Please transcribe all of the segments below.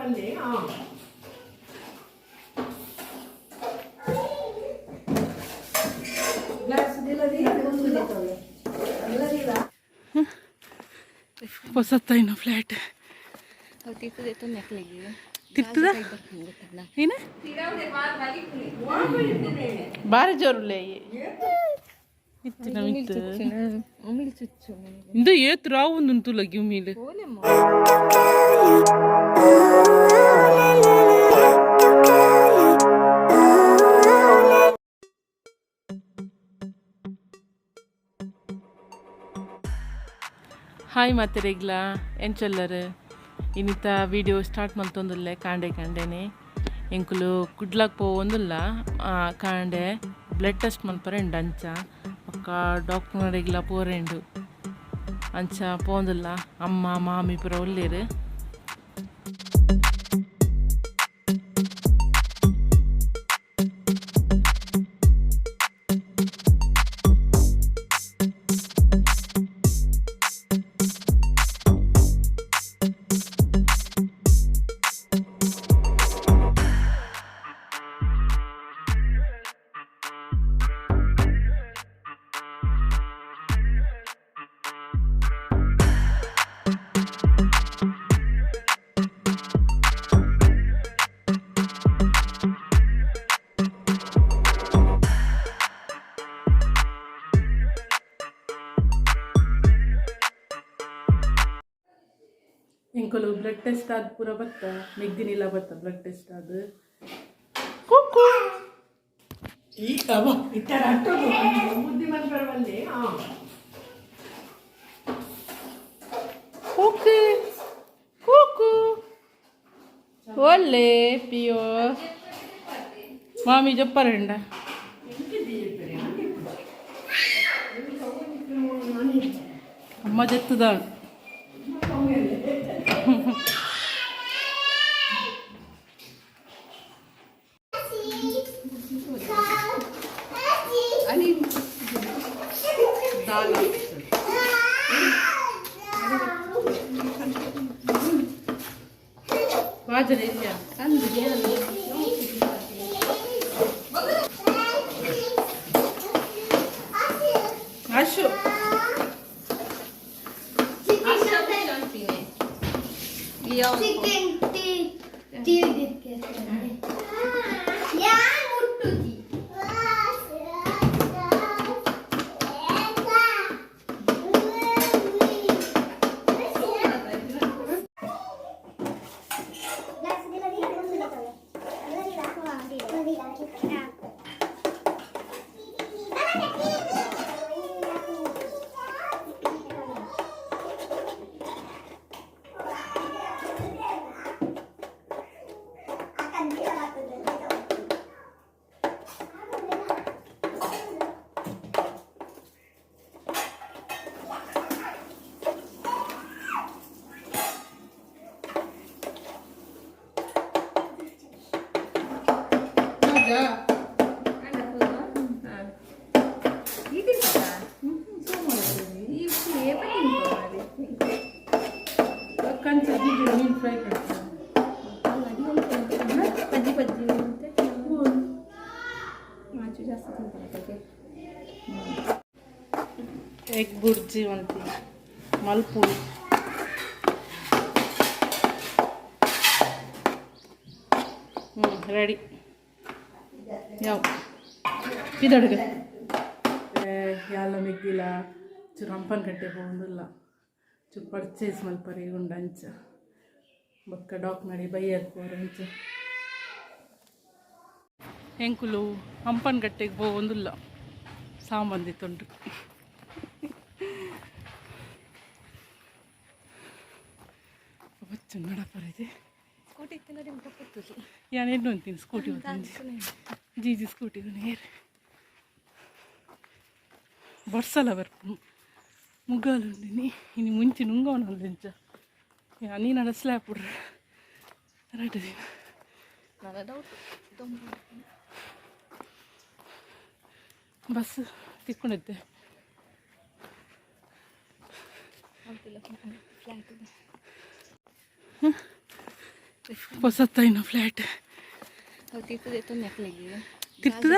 ಮನ್ಪರವಲ್ಲಿ. ಹೊಸತ್ತೈನ flat ತಿರ್ತದ ಏನ? ಬಾರಿ ಜೋರುಲೇ ಇತ್ತಿನ ಮಿತ್ತು. ಇಂದು ಏತ್ ರಾವು ಒಂದು ಲಗ್ಯು ಮೇಲೆ. ಹಾಯ್ ಮಾತೆರೆಗ್ಲ, ಎಂಚೊಲ್ಲರು? ಇನ್ನಿತ ವೀಡಿಯೋ ಸ್ಟಾರ್ಟ್ ಮಲ್ತೊಂದುಲ್ಲೆ ಕಾಂಡೆ ಕಾಂಡೆನೆ. ಎಂಕುಲು ಕುಡ್ಲಕ್ ಪೋವೊಂದುಲ್ಲ. ಕಾಂಡೆ ಬ್ಲಡ್ ಟೆಸ್ಟ್ ಮಲ್ಪರೆ ಉಂಡು ಅಂಚ. ಬೊಕ್ಕ ಡಾಕ್ಟರ್ನಡೆಗ್ಲ ಪೋರೆಂಡು ಅಂಚ ಪೋವೊಂದುಲ್ಲ. ಅಮ್ಮ ಮಾಮಿ ಪೂರ ಉಲ್ಲೆರ್. ಎಂಕುಲು ಬ್ಲಡ್ ಟೆಸ್ಟ್ ಆದ್ ಪೂರ ಬತ್ತ. ಮೆಗ್ದಿನಿಲ್ಲ ಬತ್ತ ಬ್ಲಡ್ ಟೆಸ್ಟ್ ಆದ್. ಕುಕ್ಕು. ಈ ಅವ ಇತ್ತರ ಅಟ್ಟೋದು ಬುದ್ಧಿ ಮನ್ಪರವಲ್ಲಿ. ಓಕೆ, ಕುಕ್ಕು ಒಳ್ಳೆ ಪಿಯೋ ಮಾಮಿ ಜಪ್ಪರಂಡ. ಅಮ್ಮ ಜತ್ತುದ. ವಾಜನೆ ಇಲ್ಲ. ಅಶು. ಚಿಕನ್ ಟಿ. ಯಾನ್ ಮುಟ್ಟುಜಿ. ಕಂಚ ಜೀಜಿ ಮೀನು ಫ್ರೈ ಕಟ್ಟ. ಪಜ್ಜಿ ಪಜ್ಜಿ ಮತ್ತೆ ಮಾಚು ಜಾಸ್ತಿ ತಿಂತಾರೆ. ಎಗ್ ಬುರ್ಜಿ ಒಂತಿ ಮಲ್ಪುಡು. ಹ್ಞೂ, ರೆಡಿ. ಯಾವ ಇದಡ್ಗ ಯಾಲ ಮೆಗ್ದಿಲ ಚೂರು ಹಂಪನ್ ಕಟ್ಟೆ ಪೋವೊಂದುಲ್ಲ. ಚೂರು ಪರ್ಚೇಸ್ ಮಲ್ಪರೆ ಉಂಡು ಅಂಚ. ಬೊಕ್ಕ ಡಾಕ್ ಮಾಡಿ ಬೈಯರ್ ಪೋರು ಅಂಚ. ಎಂಕುಲು ಹಂಪನಗಟ್ಟೆಗೆ ಪೋವೊಂದುಲ್ಲ. ಸಾಮಾನ್ ದೆತ್ತೊಂಡು. ಬಚ್ಚು ನಡಪರಿದೆ. ಸ್ಕೂಟಿ ಇತ್ತಿನ ನಿಮ್ಗೆ ಪುತ್ತೂರು. ಯಾನ್ ಎನ್ನೊಂತೀನಿ ಸ್ಕೂಟಿ. ಜೀಜಿ ಸ್ಕೂಟಿ ನೇರ್ ಬರ್ಸಲ ಬರ್ಪು ಮುಗ್ಗಾಲುಂಡಿನಿ. ಇನಿ ಮುಂಚಿ ನುಂಗವನಲ್ಲ. ನೀನು ಸ್ಲ್ಯಾಪ್ ಬಿಡ್ರೆ ರಡ್ಡು ದಿನ. ನನ್ನ ಡೌಟ್. ಬಸ್ ತಿಕ್ಕೊಂಡಿದ್ದೆ. ಫ್ಲಾಟ್. ಪೊಸತ್ತೈನ ಫ್ಲ್ಯಾಟ್. ಅವು ತಿರ್ತದೆ ಎತ್ತೊಂದು ಅಕ್ಲೆಗ್. ತಿರ್ತದ?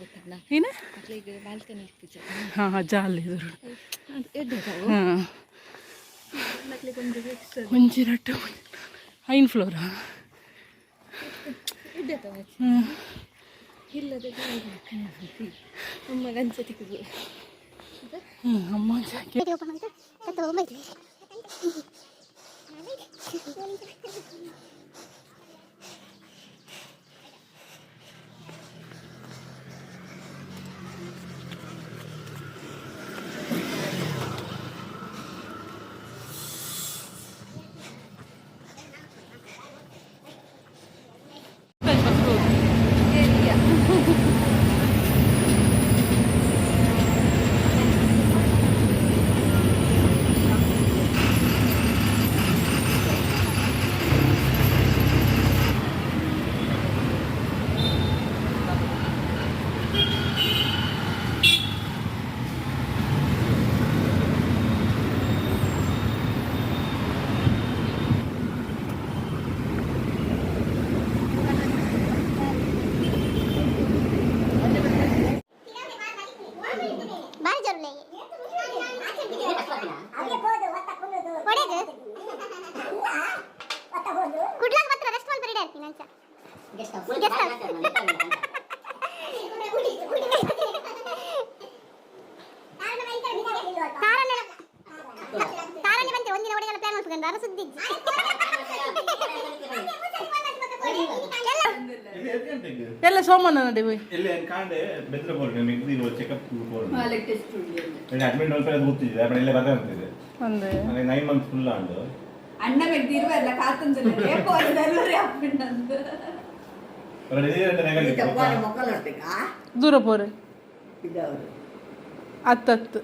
ಗೊತ್ತಲ್ಲ. ಏನ? ಅಕ್ಲೆಗ್ ಬಾಲ್ಕನಿ ಇಪ್ಪುಜ. ಹಾಂ ಹಾಂ, ಜಾಲ್ ಎದುರು. ಎಡ್ಡೆ. ಹಾಂ. ಅಕ್ಲೆಗ್ ಒಂಜಿ ಎಕ್ಸ್ಟ್ರಾ. ಒಂಜಿ, ರಡ್ಡ್, ಐನ್ ಫ್ಲೋರಾ. ಎಡ್ಡೆ. ಹ್ಞೂ. ಇಲ್ಲದ ಅಮ್ಮ ಗಂಚ ತಿಕ್ಕುದು. ಹ್ಞೂ, ಅಮ್ಮ. ಬಾರಿ ಜೋರು. ಒಡೆದು ಕುಡ್ಲಾಗ ಮಾತ್ರ ರೆಸ್ಟ್ ಮಾಡಿ ಬರೀ ಇರ್ತೀನಿ ಅಂಚ. ಗೆಸ್ಟ್ ಹೌಸ್ ಕಾರಲ್ಲೆಲ್ಲ ಕಾರಲ್ಲಿ ಬಂತೆ. ಒಂದಿನ ಒಡೆಗೆಲ್ಲ ಪ್ಲಾನ್ ಮಾಡ್ಕೊಂಡು ಅರ ಸುದ್ದಿ ಎಲ್ಲ. ಎಲ್ಲ ಸೋಮಣ್ಣ ನಡೆ ಹೋಯ್. ಎಲ್ಲಿ ಕಾಂಡೆ ಬೆದ್ರ ಬೋರ್ಡ್ ಮಿಗ್ದಿ ಚೆಕಪ್ ಬೋರ್ಡ್. ಟೆಸ್ಟ್ ಉಂಡು. ಅಡ್ಮಿಟ್ ಮಾಡ್ತಾರೆ ಅದು ಗೊತ್ತಿದೆ, ಬಟ್ ಇಲ್ಲೇ ಬರ್ತಾ ಅಂತಿದೆ. ಒಂದೇ. ನನಗೆ 9 ಮಂತ್ ಫುಲ್ ಆಂಡು. ಅಣ್ಣ ಮೆಗ್ದಿರುವ ಎಲ್ಲ ಕಾತಂದ್ರೆ ಅಪ್ಪಣ್ಣಂದು. ದೂರ ಪೋರೆ. ಹತ್ತತ್ತು.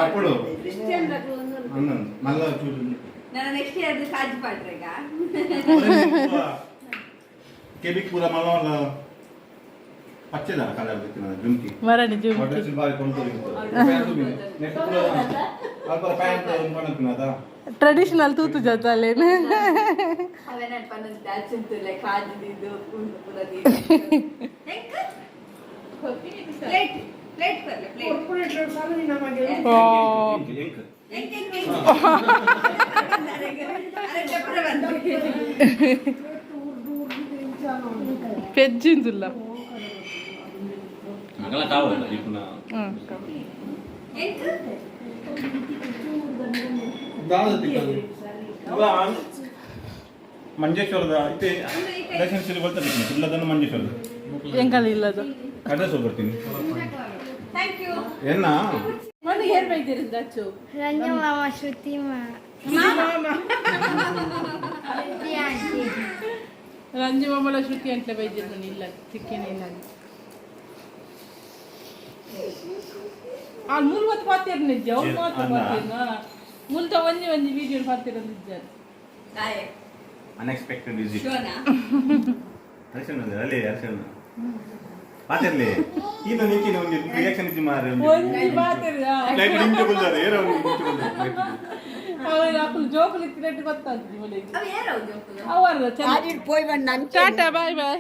ಅప్పుడు ಅಣ್ಣನ್ ಮಲ್ಲ ಚೂರು. ನಾನು ನೆಕ್ಸ್ಟ್ ಇಯರ್ ಕಾಜು ಪಾಡ್ರೆಗ. ಕೆಬಿಕ್ ಪೂರ ಮಲ್ಲ ಮಲ್ಲ ಪಚ್ಚೆದ ಕಲರ್ ಜುಮ್ಕಿ. ಮರಣಿ ಜುಮ್ಕಿ. ಬಾರಿ ಕೊಂಡು ನೆಕ್ಸ್ಟ್ ಪೂರ ಅಲ್ಪ ಪ್ಯಾಂಟ್ ಮಾಡ್ತೀನದ. ಟ್ರೆಡಿಷನಲ್ ತೂತು ಜೊತೆಲೇನು. ಅವನ ಪನ್ನೊಂದು ಅಚ್ಚುಂತುಲೆ ಕಾಜು ದಿದ್ದು ಉಂಡು ಪೂರ. ಪ್ಲೇಟ್ ಪ್ಲೇಟ್ ಬರ್ಲೆ ಪ್ಲೇಟ್. ಓ. ಎಂಕ್. ಎಂಕ್ ಎಂಕ್ ಎಂಕ್ ಅರೆ ಪೂರ ಬಂದು. ಪೆಜ್ಜಿಂದುಲ್ಲ. ಮಗಳ ಕಾವಲ್ಲ ಇಪ್ಪುನ. ಹ್ಮ್. ಎಂಕ್. ಮಂಜೇಶ್ವರದ ಇತ್ತೆ ದರ್ಶನ ಸಿರಿ ಬರ್ತಾರೆ ಇಲ್ಲದನ್ನು ಮಂಜೇಶ್ವರದ. ಎಂಕಲ್ ಇಲ್ಲದು. ಅಡ್ರೆಸ್ ಬರ್ತೀನಿ. Thank you. ಎನ್ನ. ಮನೆ ಏರ್ ಬೈದಿರಿಂದ ಅಚ್ಚು. ರಂಜ ಮಾಮ, ಶ್ರುತಿ ಮಾಮ, ಶ್ರುತಿ ಆಂಟಿ. ರಂಜು ಮಾಮಲ, ಶ್ರುತಿ ಅಂಟ್ಲೆ ಬೈದಿರ್ ಮನೆ ಇಲ್ಲ ಚಿಕ್ಕೇನೆ ಇಲ್ಲ. ಆ ಮೂಲ್ ಹೊತ್ತು ಪಾತಿರ್ ನಿಜ ಅವ್ರು ಮಾತ್ರ. ಅಲ್ಲ. ಪಾತಿರ್ನ ಮುಲ್ತ ಒಂಜಿ ಒಂಜಿ ವಿಡಿಯೋ ಪಾತಿರ ನಿಜ. ತಾಯೆ. Unexpected visit. ಶಿವನಾ. ಅರ್ಶನ ಅಲ್ಲಿ ಅರ್ಶನ ಮಾತಾಡ್ಲಿ ಇನ್ನು ನಿಂಚಿನ ಒಂದು ರಿಯಾಕ್ಷನ್ ಇದ್ದು ಮಾರೆ. ಒಂಜಿ ಪಾತಿರ್. ಲೈಟ್ ನಿಂಚೆ ಬಲ್ದಾರೆ ಏರೋ ನಿಂಚೆ ಬಲ್ದಾರೆ. ಅವ್ರು ಅಪ್ಪು ಜೋಕುಲು ಇತ್ತಿನట్టు ಗೊತ್ತಾಗ್ತದೆ ಮೊಲೆಗೆ. ಅವ ಏರವು ಜೋಕುಲು. ಅವರ ಟಾಟಾ ಬಾಯ್ ಬಾಯ್.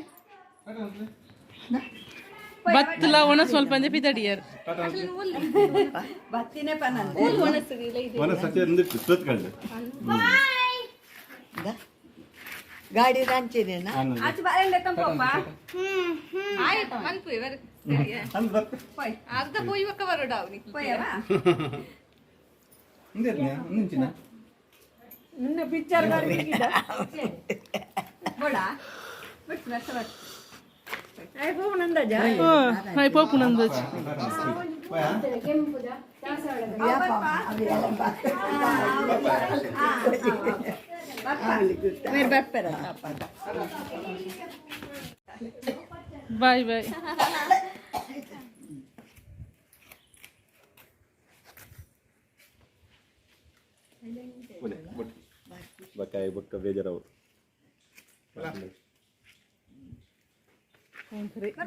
ಬತ್ತಲ ಒಣ ಸ್ವಲ್ಪ ಅಂದೆ ಪಿತಡಿಯರ್. ಬತ್ತಿನೇ ಪನ್ನೊಂದು. ಮನ ಸತ್ಯ ನಿಂದಿತ್ತು ಸುತ್ತಕಂಡು. ಗಾಡಿ ರಾಂಚಿನೇನಾ? ಆಚೆ ಬಾರೆಲ್ಲ ತಂಪಪ್ಪ. ಆಯ್ತು ಮನ್ಪು ಇವರು. ಅಂದ್ ಬತ್ತ. ಪೋಯ್. ಅರ್ಧ ಪೋಯ್ವಕ್ಕ ಬರೋಡಾವ್ ನೀ. ಪೋಯವಾ. ಇಂದಿರ್ನ ನಿಂಚಿನ. ನಿನ್ನ ಪಿಕ್ಚರ್ ಬೋಡ ಬಿಟ್ಟು ನಷ್ಟ. ಹಾಯ್ ಪೋಪು ನಂದು. ಬರ್ಪೆರ. Boy boy. ಬಕ್ಕಾಯಿ ಬೊಕ್ಕ ಬೇಜಾರವು.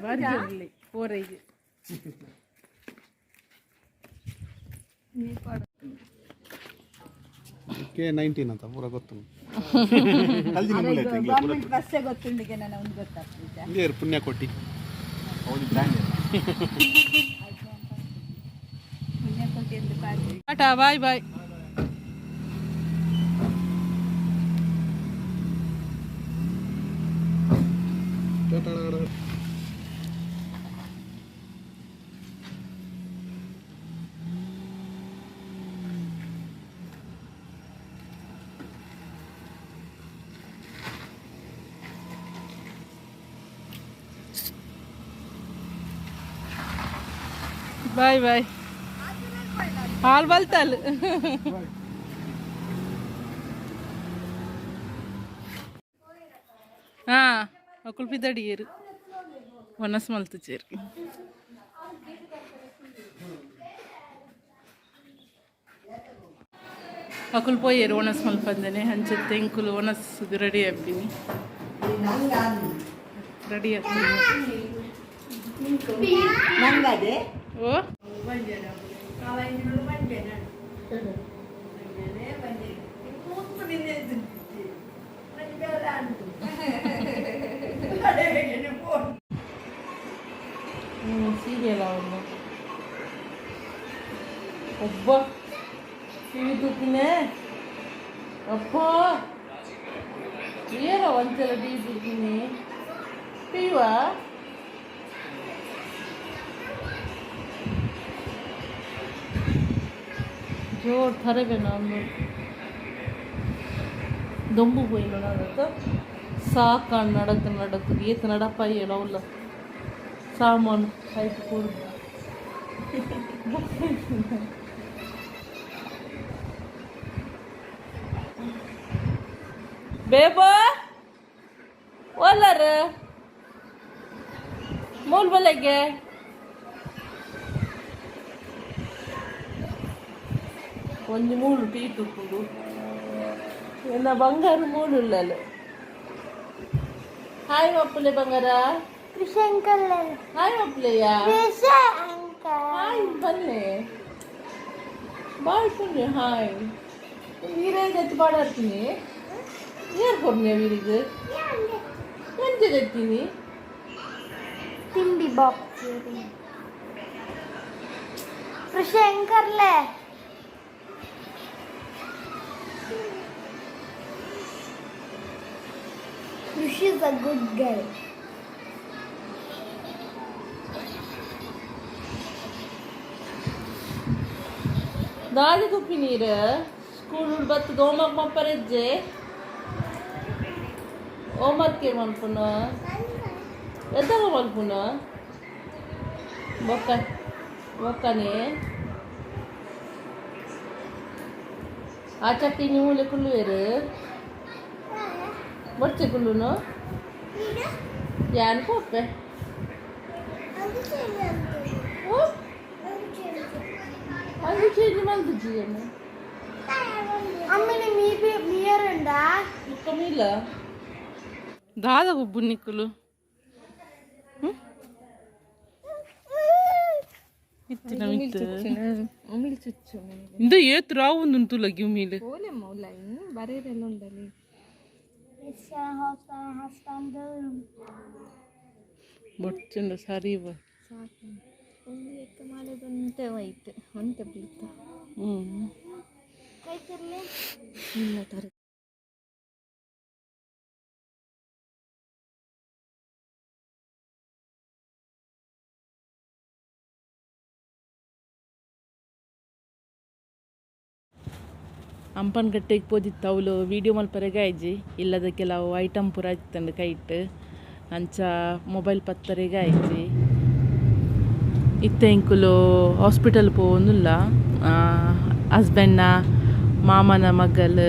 ಬಾರಿ ಜೋರ್ಲಿ ಪೋರೈಗೆ. K 19 ಅಂತ ಪೂರ ಗೊತ್ತು. ಕಲ್ದಿನ ಮೂಲೆ ಐತೆ ಇಂಗ್ಲೀಷ್ ಪೂರ. ಗೌರ್ಮೆಂಟ್ ಬಸ್ಸೇ ಗೊತ್ತುಂಡಿಗೆ ನಾನು ಒಂದು ಗೊತ್ತಾಗ್ತದೆ. ಇಂದೇ ಪುಣ್ಯಕೋಟಿ. ಹೌದು, ಬ್ರ್ಯಾಂಡ್. ಪುಣ್ಯಕೋಟಿ ಎಂದು ಪಾತ್ರೆ. Tata, bye bye. Bye bye. ಹಾಲು ಬಲ್ತಲ್ಲ. ಹಾಂ, ಅಕುಲ್ ಪಿದಡಿಯರು ಒನಸ್ ಮಲ್ತು ಚೇರು. ಅಕುಲ್ ಪೋಯೇರು ಒಣಸ್ ಮಲ್ಪಂದನೆ. ಅಂಚತ್ತೆ ಇಂಕುಲು ಒಣಸ್ ರೆಡಿ ಆಗ್ತೀನಿ, ರೆಡಿ ಆಗ್ತೀನಿ. ನಂಗದೇ. ಓ, ಸೀರಿಯಲ್ ಅವನು ಒಬ್ಬ ಟಿವಿ ತೂಪಿನೇ. ಅಪ್ಪ, ಏನ ಒಂದ್ಸಲ ಟಿವಿ ತೂಪಿನಿ ಟಿವಾ. ಜೋರ್ ಥರವೆ ನಾನು ದೊಂಬು ಪೋಯಿನ ನಡತ ಸಾಕ ನಡಕ್ ನಡಕ್ ಏತ್ ನಡಪ ಹೇಳವಲ್ಲ. ಸಾಮಾನು ಆಯ್ತು ಕೊಡು. ಬೇಬ ಓಲರ್ ಮೂಲ್ ಬಲೆಗೆ. ಒಂಜಿ ಮೂಲು ಟೀ ತುಪ್ಪುಡು ಎನ್ನ ಬಂಗಾರ ಮೂಲು ಉಳ್ಳಲು. ಹಾಯ್ ಮಪ್ಪುಲೆ ಬಂಗಾರ. ಕೃಷಿ ಅಂಕಲ್. ಹಾಯ್ ಮಪ್ಪುಲೆಯ. ಕೃಷಿ ಅಂಕಲ್. ಹಾಯ್ ಬನ್ನಿ, ಬಾಯ್ ಪುಣ್ಯ. ಹಾಯ್ ವೀರೇ ಜೊತೆ ಪಾಡಾಡ್ತೀನಿ. ಏರ್ ಕೊಡ್ನಿ ವೀರಿಗೆ ಎಂತ ಜತ್ತೀನಿ. ತಿಂಡಿ ಬಾಕ್ಸ್. ಕೃಷಿ ಅಂಕರ್ಲೆ. Krishi is a good girl. ದಾದಿ ತುಪ್ಪಿ ನೀರು ಸ್ಕೂಲ್ ಬತ್ತು ಹೋಮ್ವರ್ಕ್ ಮಪ್ಪರೆಜ್ಜೆ. ಹೋಮ್ವರ್ಕ್ ಏನ್ ಮಲ್ಪುನ? ಎತ್ತಾಗ ಮಲ್ಪುನ? ಬೊಕ್ಕ ಬೊಕ್ಕನೆ ಆಚಟ್ಟಿ ನೀವು ಕುಳ್ಳುವೇರು ಬೊಚ್ಚೆ ಕುಳ್ಳುನು ಯಾನ್ ಪೋಪೆ. ಓ, ಅದು ಚೇಂಜ್ ಮಲ್ದುಜಿ ಏನು. ಅಮ್ಮನ ಮೀ ಬಿಯರ್ ಉಂಡಾ? ಕಮ್ಮಿಲ್ಲ. ದಾದ ಗೊಬ್ಬು ನಿಕ್ಕುಲು ಇತ್ತಿನ ಮಿತ್ತು. ಉಮಿಲ್ ಚುಚ್ಚು. ಇಂದು ಏತ್ ರಾವು ಉಂಟು ಲಗಿ ಉಮಿಲ್. ಪೋಲೆಮ್ಮ ಉಲ್ಲ ಇನ್ನು ಬರೇರೆಲ್ಲ ಉಂಡಲ್ಲಿ. ಬೊಚ್ಚುಂಡು ಸರಿ ಬ. ಸಾಕು, ಒಂದು ಎತ್ತು ಮಾಡೋದಂತೆ ಹೋಯ್ತು ಒಂತೆ ಬೀಳ್ತ. ಹ್ಞೂ. ಇಲ್ಲ ತರ. ಅಂಪನಕಟ್ಟೆಗೆ ಪೋದಿತ್ತು ಅವಳು ವೀಡಿಯೋ ಮಲ್ಪರೆಗೆ ಆಯ್ಜಿ. ಇಲ್ಲದ ಕೆಲವು ಐಟಮ್ ಪೂರ ಇತ್ತಂಡು ಕೈಟ್. ಅಂಚ ಮೊಬೈಲ್ ಪತ್ತರೆಗೆ ಆಯ್ಜಿ. ಇತ್ತೆ ಎಂಕುಲು ಹಾಸ್ಪಿಟಲ್ ಪೋವೊಂದುಲ್ಲ. ಹಸ್ಬೆಂಡ್ನ ಮಾಮನ ಮಗಲ್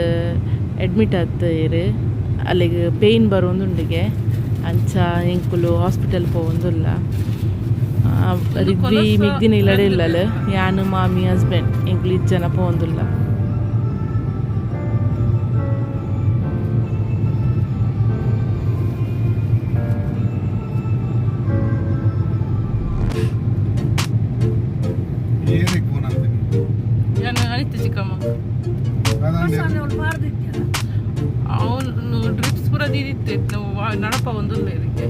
ಅಡ್ಮಿಟ್ ಆತೇರು. ಅಲ್ಲಿಗೆ ಪೇಯ್ನ್ ಬರೋಂದುಂಡಿಗೆ. ಅಂಚ ಎಂಕುಲು ಹಾಸ್ಪಿಟಲ್ ಪೋವೊಂದುಲ್ಲ. ರಿದ್ವಿ ಮಿಗ್ದಿನ ಇಲ್ಲಡೆ ಇಲ್ಲಲ್ಲ. ಯಾನು, ಮಾಮಿ, ಹಸ್ಬೆಂಡ್ ಎಂಕುಲು ಇಜ್ಜನ ಪೋವೊಂದುಲ್ಲ. ಏರಿಗೆ ಫೋನ್ ಅಂತೀನಿ. ಯಾನು ಅನಿತ ಚಿಕ್ಕಮ್ಮ. ಅವನು ಡ್ರಿಪ್ಸ್ ಪೂರ ದೀದಿತ್ತೆ ನಡಪ ಒಂದುಲ್ಲ ಇದಕ್ಕೆ.